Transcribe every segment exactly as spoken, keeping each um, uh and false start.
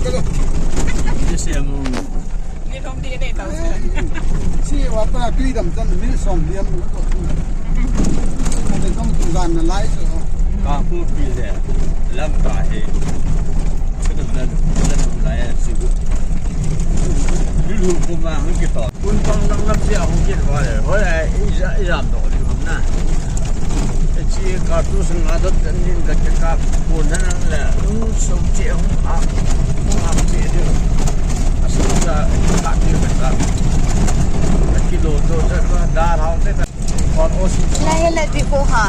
Ni sem u. Si wa pa tui dam tan min som liam. Si ma le dong tu gan na lai so. Ka pu pi le. Lam ta he. Ka dam na, ka dam na lai si. Ni lu ko ma hung ki to. Kun pang lang lam sia hung kit va le. Ho le, i ja, i jam do li hom na. E chi ka tu sang a dot kan nin ka ke ka kun na nang le. Lu so che hung a. Hung a che de. A su sa ka ti ka sa. Ka kilo do sa ka da hao te ka. Kon o si. La he la di ko ha.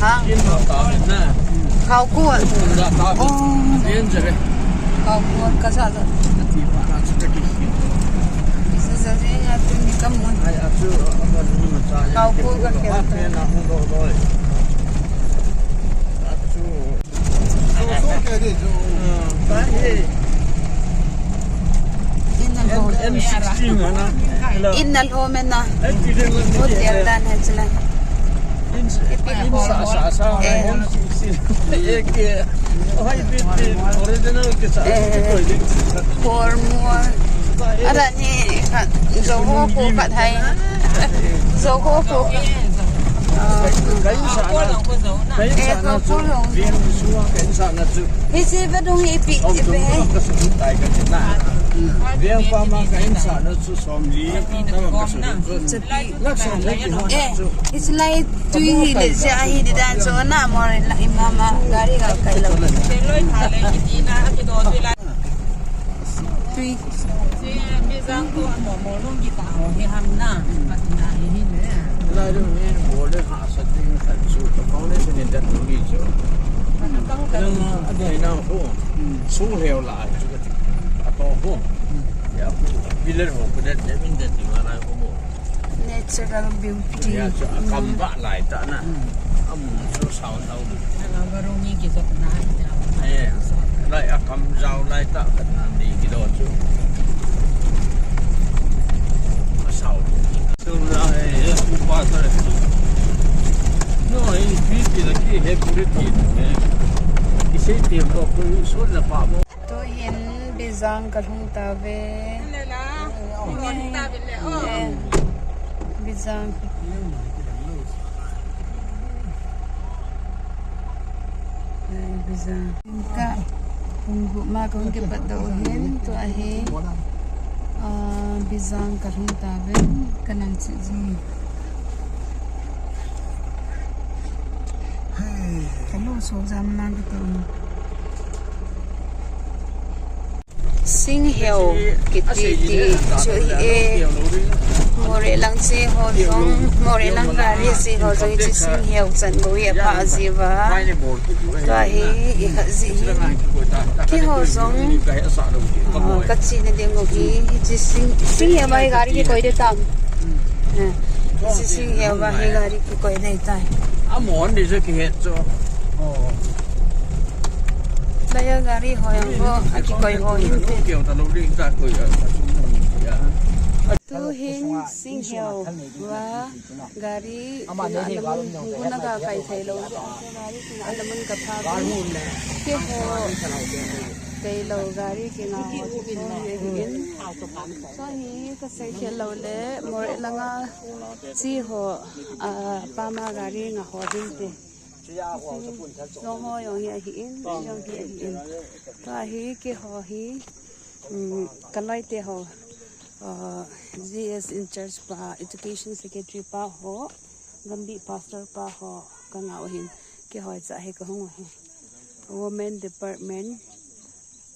Ha. Kin ma ta na. Kau ko. Kun da ta. Oh. Yen je. Kau ko ka sa sa. Ti pa na chu ka ki. Sa sa je nga tu ni ka mun. Ai, a chu, a ba ni ma cha ya. Kau ko ka ke. Ba ke na hu do do. A chu. So, so ke de jo. Ba he. In na lo. M sixteen na. In na lo me na. Hotel dan hai chula. Sa, sa, sa, eh. Original ke sa. Eh. Hormone. Ara ni khat. Zoho ko khat hai. Zoho ko. Ka in sa na. Ka in sa na chu. Veng suwa ka in sa na chu. Hiche vadung hi ipi ipi. Ka su tai ka na. Veng pa ma ka in sa na chu som li. Na ka su. Chapi. Lak som li ki ha na chu. It's like tui hi le ja hi di dan so na mo la imama gari ga kai lo. Tui. Bizang ko mo mo long kita ho he ham na. Pat na hi hi ne. Lai dong ni mo le ha sa ding khat chu. Ka pau le se ni dan lu ni chu. Nang a dai na ho. Su heu la chu ka ti. A to ho. Ya ko. Bilen ho ko det ne min det ni ma lai ho mo. Natural beauty. Ya, chu a kam ba lai ta na. A mun chu sao sao lu. Na ga ba rong ni ki zot na. Eh, lai a kam zau lai ta ka na ni ki do chu. A sao lu. Chu la, eh, eh, ku pa sa. No, eh, pi ti la ki he ku ri ti. Eh. Ki sei ti ko ku so na pa mo. Tuhin Bizang ka lhung ta ve. Lela, lhung ta ve le, oh. Eh, Bizang. Eh, Bizang. Ka hung gup ma ka hung kipat doh hin, tua hi. Ah, Bizang ka lhung ta ve, ka nang chi ji. Ka lo so jam na ka to. Singheo kiti ti chu hi e. Moreh lang che ho jong, Moreh lang gari che ho jong, hiche Singheo chan bou hi apha ji uva. Tua hi i khat ji hi. Keiho jong, ah, ka chena ding u hi, hiche Sing, Singheo a hi gari kikoi ding tam. Eh, hiche Singheo a hi gari kikoi ding tai. Amon ni je kihet cho. Laya gari ho jong ho, akikoi ho hin te. Tuhin Singheo a gari, a lamun hung na ga kai thei lou. Gari kinga lamun ka pha. Keiho thei lou gari kinga ho chu hi ahin. Chu hi ka sei khel lou le, Moreh langa che ho, ah, pama gari nga ho hin te. Jong ho jong hi ahin, jong hi ahin. Tua hi keiho hi, um, ka loite ho, uh, G S in charge pa, education secretary pa ho, Gambih pastor pa ho, ka ngah u ahin, keiho cha hi ka hung u ahi. Women department,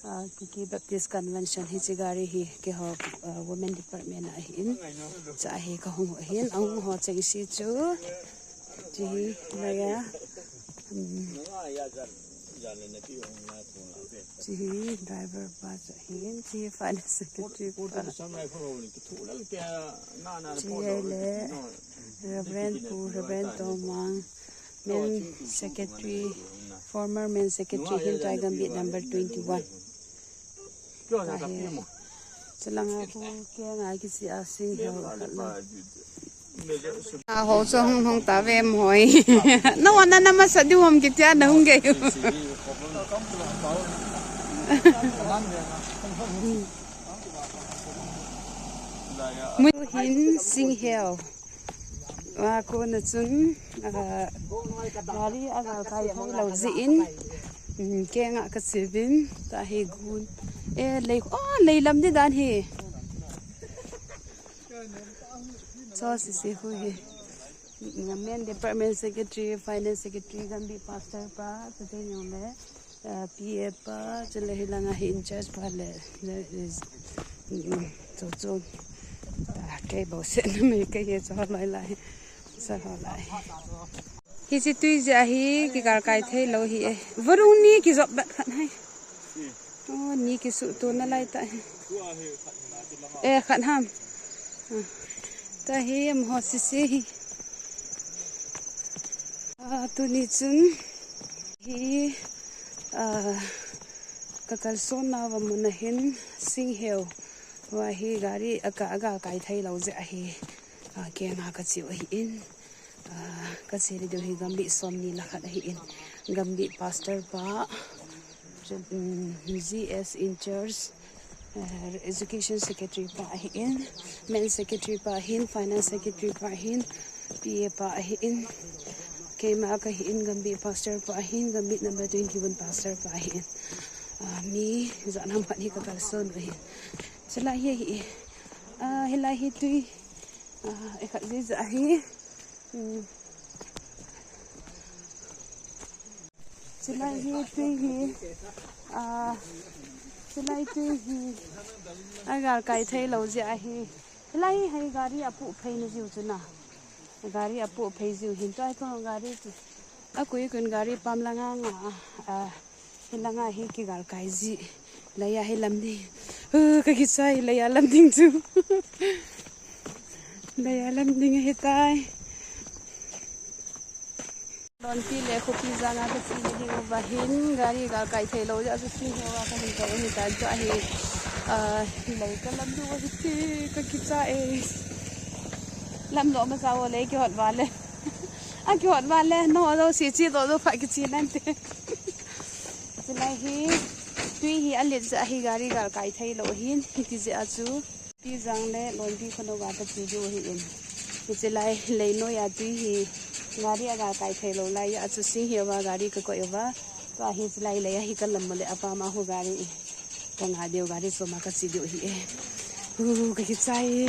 Ah, Kuki Baptist Convention hiche gari hi keiho, ah, Women Department a ahin. Cha hi ka hung u ahin, ahung ho cheng si chu. Chi hi, laya. Hmm. Chi hi, driver pa cha hin, chi hi, finance secretary pa. Chi hi le, Reverend Pu, Reverend Tomang. Men secretary, former men secretary hin Taigambih number twenty-one. Tahi. Chalanga khu ke ngai kisi a Singheo khat la. A ho chu hung hung ta ve moi. Na wan na masa diu ham kitia na hung gei. Mun hin Singheu. Wa kona chun, ah, gari agalkai thei lou jeh in, um, kenga kache uvin, tua hi gun. Eh, lei, oh, lei lam di dan hi. Cho sisi khu hi. Main department secretary, finance secretary, Gambih pastor pa, tua teng jong le, ah, P A pa, chule hilanga hi in charge pa le, le, mm, cho cho. Ta kei bou se na me kei ye cho lai lai. Sa ho lai. Hiche tui jeh a hi kigalkai thei lou hi e. Varung ni kijop bat khat hai. Oh, ni kisuh to nalai ta hi. Eh, khat ham. Ah. Tua hi amaho sisi hi. Ah, tuni chun hi, ah, kakalsonna uva mun a hin Singheu. Wa hi gari aka, agalkai thei lou jeh a hi. Ah, kenga kache u ahin. Ah, kache le diu hi Gambih somni le khat ahin. Gambih pastor pa, um, G S in charge, eh, education secretary pa ahin, men secretary pa ahin, finance secretary pa ahin, P A pa ahin, keima kahin, Gambih pastor pa ahin, Gambih number twenty-one pastor pa ahin. Ah, mi jat ham khat hi kakalson u ahin. Chulai hi, hi, ah, hilai hi tui, ah, ikhat jeh jeh a hi. Hmm. Chulai hi tui hi, ah, chulai tui hi, agalkai thei lou jeh a hi. Chulai hi gari apoh phei na jiu chu na. Gari apoh phei jiu hin tua hi tong gari chu. Akui kun gari pam langa nga, ah, Hilanga hi kigalkai ji. Leiya hi lam ding. Uh, kakichai, leiya lam ding chu. Leiya lam ding ahitai. Lonpi le khopi janga kache ding uva hin, gari galkai thei lou jeh a chu Singheu a kahin kou ahitan chu ahi. Ah, lei kalam diu ahite, kakichai e. Lam lou masa o lei kihot vale. Akihot vale, no do si chi do do pha kichi nante. Chulai hi, tui hi alet jeh a hi gari galkai thei lou hin, hiti jeh a chu. Pi jang le, lonpi khono ga kache diu ahin. Hiche lai, lei noiya tui hi, gari agalkai thei lou laiya chu Singheu a gari kakoi uva. Tua hi chulai leiya hi kalam le apa ma hu gari. Kanga diu gari choma kache diu ahi e. Uh, kakichai e.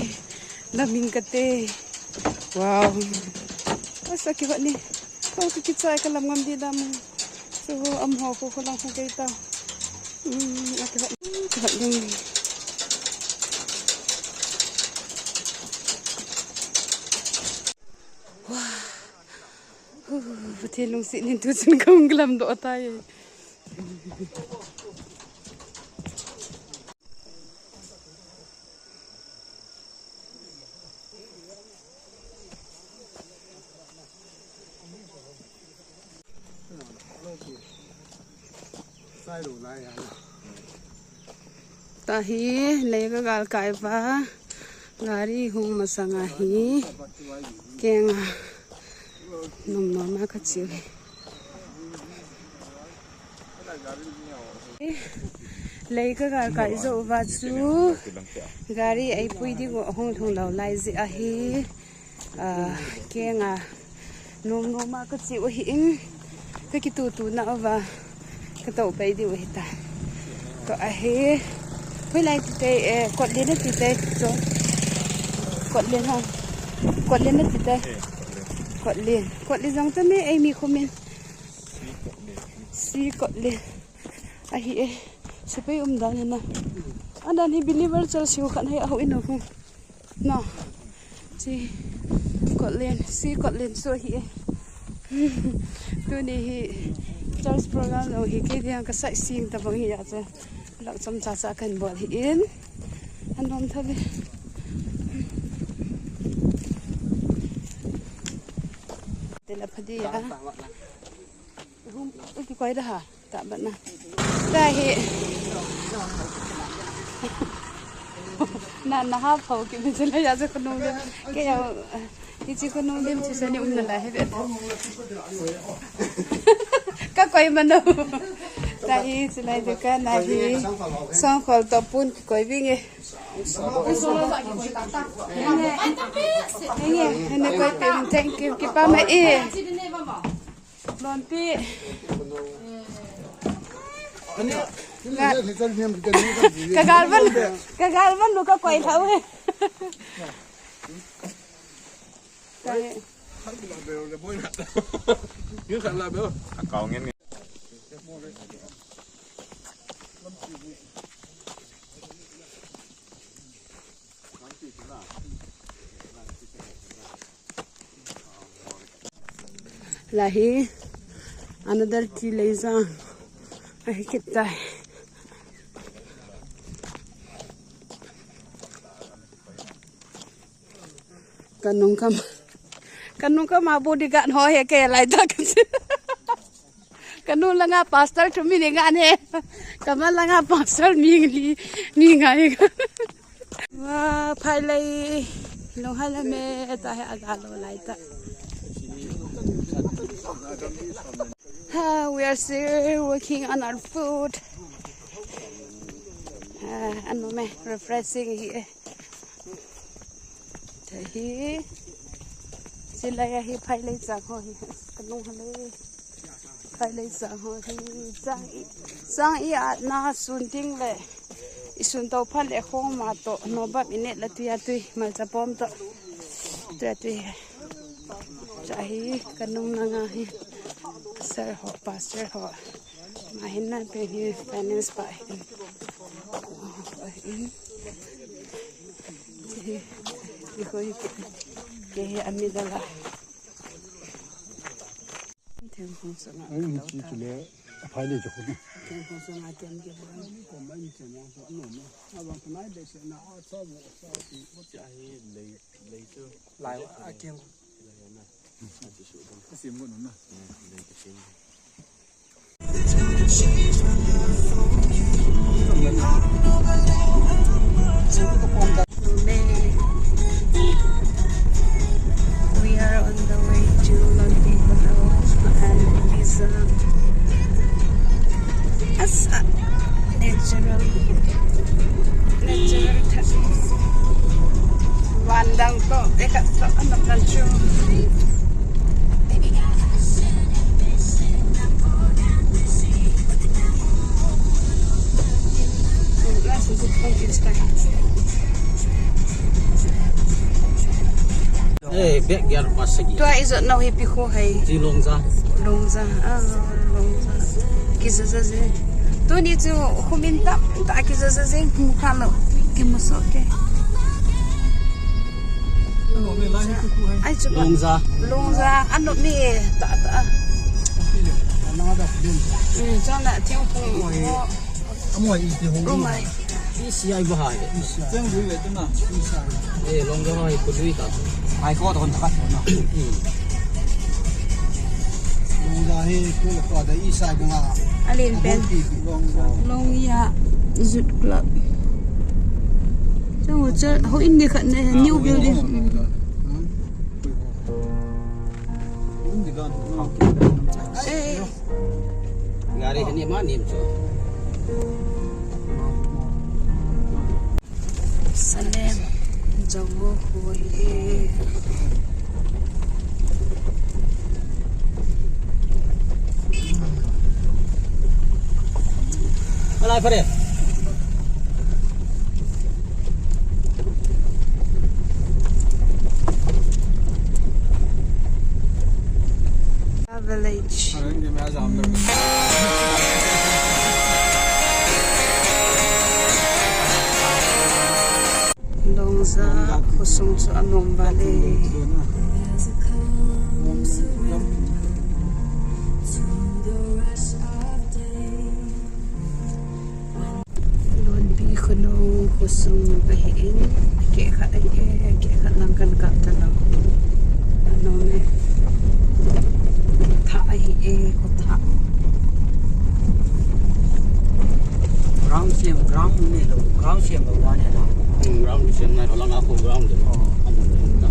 Laming kate. Wow. Asa kihot ni. Ko kakichai kalam ngam di dam. So, amaho ko ko lang ko kei ta. Hmm, akihot. Kihot ding. Wow. Huh, Pathen lungset in tuchun kahung kilam doh tai. Tahi, lei kagalkai uva, gari hung masanga hi, kenga, nom nom a kache u hi. Lei kagalkai jou uva chu, gari eipui ding u ahung lhung lou lai jeh ahi. Ah, kenga nom nom a kache u ahin, kakitutu na uva, katou pai diu ahitai. Tua hi, hoilai tite, eh, Kotlen atite, chu. Kotlen ha. Kotlen atite. Kotlen. Kotlen jong tame, eimi khomin. Si Kotlen. Ahi e. Sepai umdan hina. Adan hi believer chal siu khat hi ahou in ahu. Na. Si Kotlen, si Kotlen chu ahi e. Tuni hi church program jong hi kei dinga ka sightseeing tabang hi a chu. Lak chomcha cha kan bol hi in. Anom tha ve. Tela phadi a. Hum, kikoi da ha. Tabat na. Tahi. Na, na ha phau ki mi chila ya chu khonung lim. Kei ya, hichi khonung lim chu sani um nalai hi ve. Kakoi mano. Tahi, chulai dukan ahi. Songkhol toh pon kikoi vinge. Nge, nge, koi peh, thank you, kipa mai e. Lonpi. Ka, ka galvan, ka galvan lu ka koi thau he. Tahi. Lahi, another tea lei jang ahi kit tai. Kanung kam, kanung kam a bodyguard ho he ke lai ta kan. Kanung langa pastor thu mi ni nga ne. Kamal langa pastor mi li, mi nga e. Wa, phai lei. Long hala me ta he aga lo lai ta. Ah, we are still working on our food. Ah, ano me, refreshing hi e. Tahi. Chulai ahi phai lei chang ho hi. Kanung hale. Phai lei chang ho hi. Chang i, chang i a na sun ting le. I sun to phan le khong ma to. No bap i ne la tui a tui. Malcha pom to. Tui a tui. Tahi kanung nanga hi. Sir ho, pastor ho. Mahin na pe hi finance pa hin. Hi, hi, hi, ke, ke hi ami dala. Theng hong sa nga. Ai, ni chi chule, aphai le chakhu. Theng hong sa nga tiam ke ba. Ko mai ni chen yang so, ano ma. Abang kanai de se na, a cha bu, a cha bu. Ko cha hi lei, lei chu. Lai, a keng. We are on the way to Lonpi Hotel and it is, uh, as a natural, natural touch. Van dang toh, eh, khat toh, anop nan chu. Eh, bek gear pas sagi. Tua ijot nau hi pi kho hai. Ti Longja. Longja, ah, Longja. Kija ja je. Tuni chu khumin tam ta kija ja je. Mu kha lo. Kimu so ke. Ai chu ba. Longja. Longja, ano mi ta ta. Hmm, chang na thiang phung. Amo i ti hong. Rumai. I C I ba hai. Chang lui ve tu na. Eh, Longja hai ko lui ta. Mai ko ton ta ka na. Longja hi ko ko da i sa ga. Alin pen. Longja. Longja Youth Club. Chang ho cha ho in ni khat ne new building. Eh. Gari hani ma nim chu. Salem, Jawo, Hui, eh. Alai pare. Village. Longja khosung chu anom vale. Lonpi Khunou khosung ahin, keh khat ahi e, keh khat lang kan kap talou. Anom e. Thah ahi e, kho thah. Ground siam, ground ne lou, ground siam lou dan e na. Hmm, ground siam nai, alang a kho ground de. Oh. Anom e na.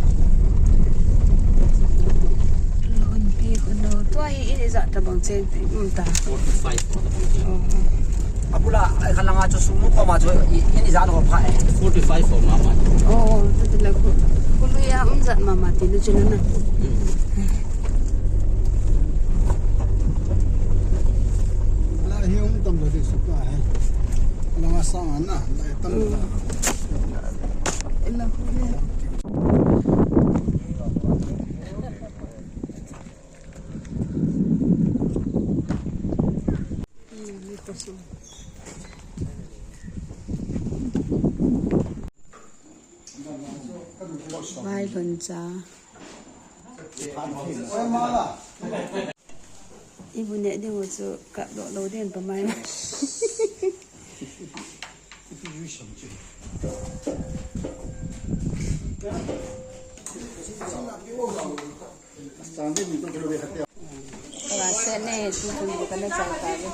Lonpi Khunou, tua hi in ijat tabang cheng, um ta. Forty-five tabang cheng. Oh. Bula, eh, khalanga chu sung nu koma chu i, i ni jan ho pha e. Forty-five ho mama. Oh, tu tu la khu. Khu lu ya um jat mama ti lu chu na. Hmm. La hi um tam lo di su ka hai. Langa sang na, la tam la. Ela khu ya. Vai lhon cha. Ibu neh ding u chu kap doh lou ding pa mai. Kala se ne, tu tu ni kana chai ta ve.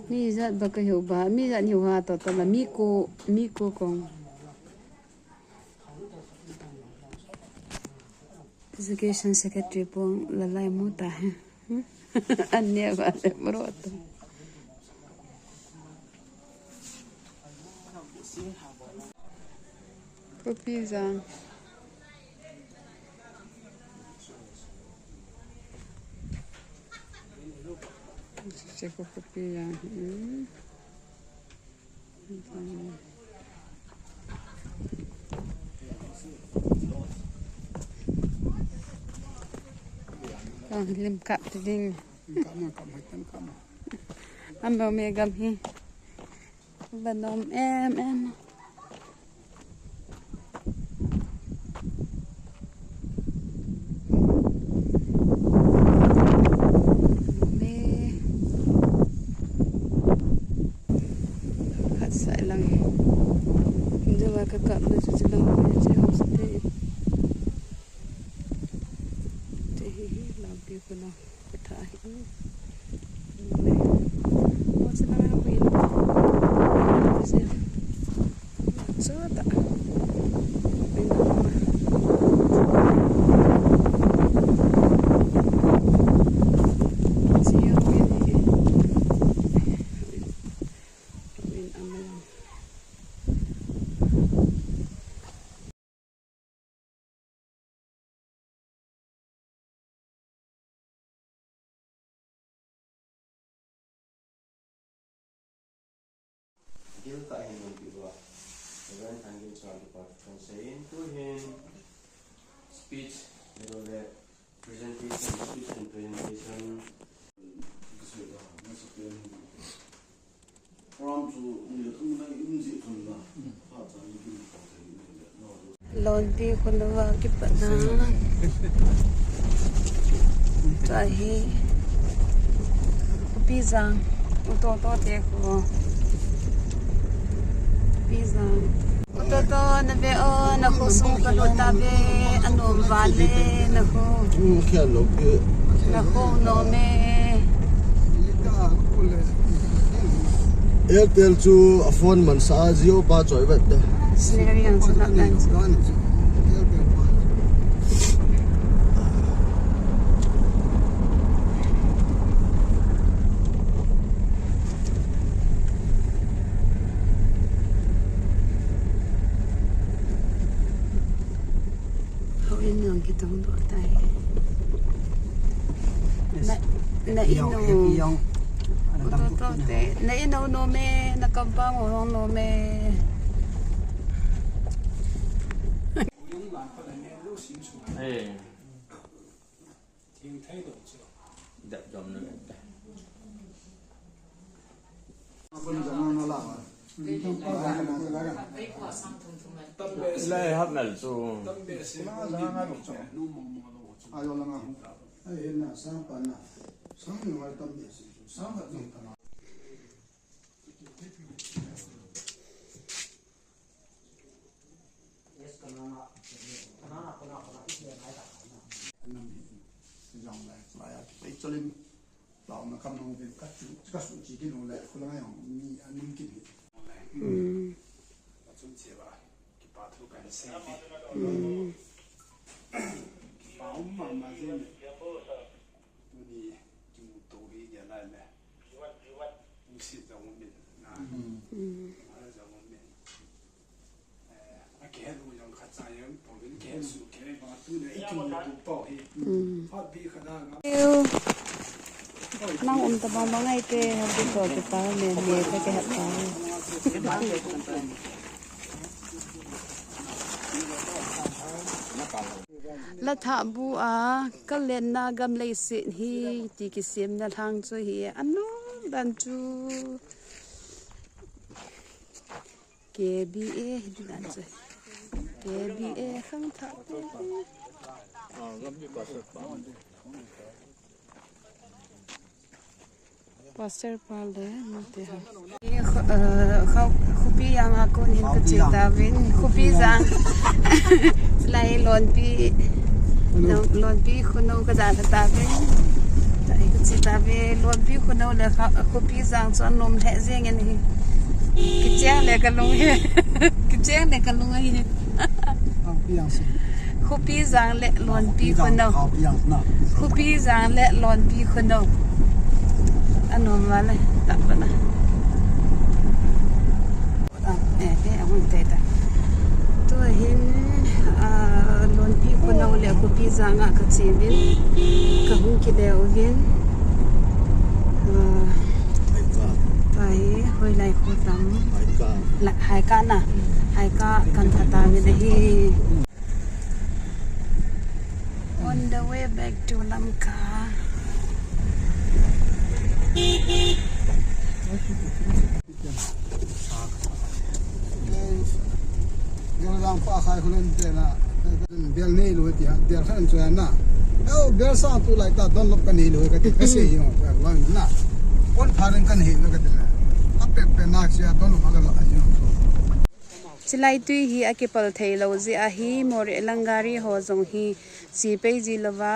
Mi jat ba ka hiu ba, mi jat hiu ha to ta la mi ko, mi ko kong. Education Secretary pong lalai mu ta he. Hmm? An ne ba le maro to. Khopi jang. Che ko khopi jang. Hmm. Kong lim kap ti ding. Kap ma, kap ma, kap ma. Am lo me gam hi. Ba nom em em. Me. Khat sai lang. Jawa ka kap na chu chi lang ko che hom sa te. Te hi hi lampi ko na. Ka tha hi. Mo chi lang ko in. Te se. Chu ta. Pin ko ma. Chi ya ko in hi. Ko in am lang. Gil ka hin mun pi ba. Reverend Thangin Chal Department Sen tu hin speech, le presentation, speech and presentation. Lonpi khun uva kipatna. Tua hi. Khopi jang. U Toto te kho. Khopi jang. U Toto, na ve o, na kho sung ka lut ta ve, anom vale, na kho. Khel lo pi. Na kho nom e. Airtel chu a phone man sa a, Jio pa choi vet de. Scenery ang sa nak lang. Houin jong kitong doh tai. Yes. Na, na inu. Iyong, iyong. Ana dam. Toto te. Na inu nom e, na compound ho nom e. Eh. Dap dom na. Lai hap nal chu. Sang ni wai tam de si, sang ka jong kana. Anam hi, jong lai, lai a, pai cholim, lau na kam nong vin ka chu, ka su chi ki nong lai, khu la ngai ong, mi anum ki ni. Hmm. Ka chun che ba, kipa thu kan sei ni. Hmm. Kipa um ma ma je ni. Tuni kimuto hi dia lai le. Musit jong um in. Na. Mm. Na jong um in. Eh, akihet u jong khat cha jong, pawin kihet su kihet ba tu le i kimuto pau hi. Mm. Hot bi khat a ga. Nang um ta ba ma ngai te, ha bi to te pa me me te ke ha pa. La thah bu a, ka lenna gam leiset hi ti kisemna lhang chu hi, a nung dan chu K B A hi dan chu. K B A khang thah te hi. Pastor pa le, mite ha. Kho-, eh, kho-, khopi jang a kon hin ka che tauvin, khopi jang. Lai lonpi, lon-, lonpi khunou ka ja tauvin. Lai ka che tauve, lonpi khunou le kho-, khopi jang chu anom lheh jeng in hi. Kicheng le ka lung hi. Kicheng le ka lung hi. Khopi jang si. Khopi jang le lonpi khunou. Khopi jang na. Khopi jang le lonpi khunou. Anom vale, tak bana. Ah, eh, eh, ahung tai ta. Tua hin, ah, lonpi khunou le khopi jang a ka che uvin. Ka hung kile uvin. Ah, tua hi, hoilai kho tam. Haika. La, Haika na. Hmm. Haika kan pha tauvin ahi. On the way back to Lamka. Gel jang pa khai khulen te na, bel nei lou ti ha, bel khan chu na. Eo, bel sang tu lai ta, don lop ka nei lou ka ti, ka sei hi, ka wan na. Pon pha ren ka nei lou ka ti na. A pe pe na sia, don lop ka la, a sia. Chilai tui hi akipal thei lou jeh ahi, Moreh lang gari ho jong hi che pei ji louva,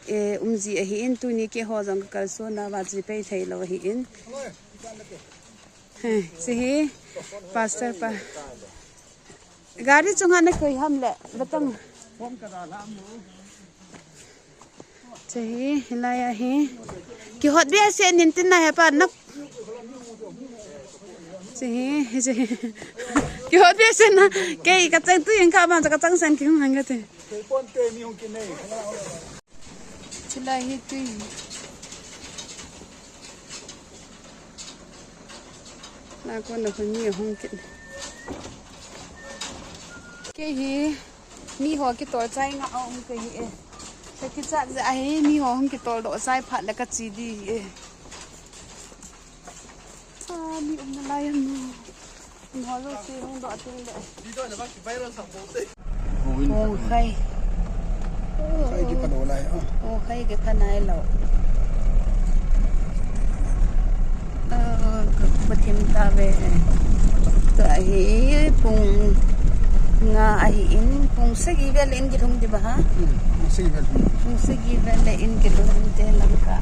eh, um ji ahin, tuni keiho jong ka kalson nauva che pei thei lou ahin. He, che hi, Pastor pa. Gari chunga na koi ham le, batang. Che hi, hilai a hi. Kihot behseh in tin na he pa na. Che hi, che hi. Kihot behseh na. Kei ka chang tu in ka ban ka chang san ki hung hang ka te. Chilai hi tui. Na kon na kon ni hung kit. Kei hi. Mi ho kitol chai nga a um kahi e. Ka kichat jeh ahi, mi ho hung kitol doh chai phat le ka che di e. Ah, mi umna lai a mi. Mi ho jouse hung doh teng le. Hung khai. Khai kipha doh lai a. Hung khai kipha nai lou. Ah, ka, ka thim ta ve. Tua hi pung nga ahin, pung sagi vel in kilhung diu ba ha? Hmm, pung sagi vel. Pung sagi vel in kilhung te Lamka.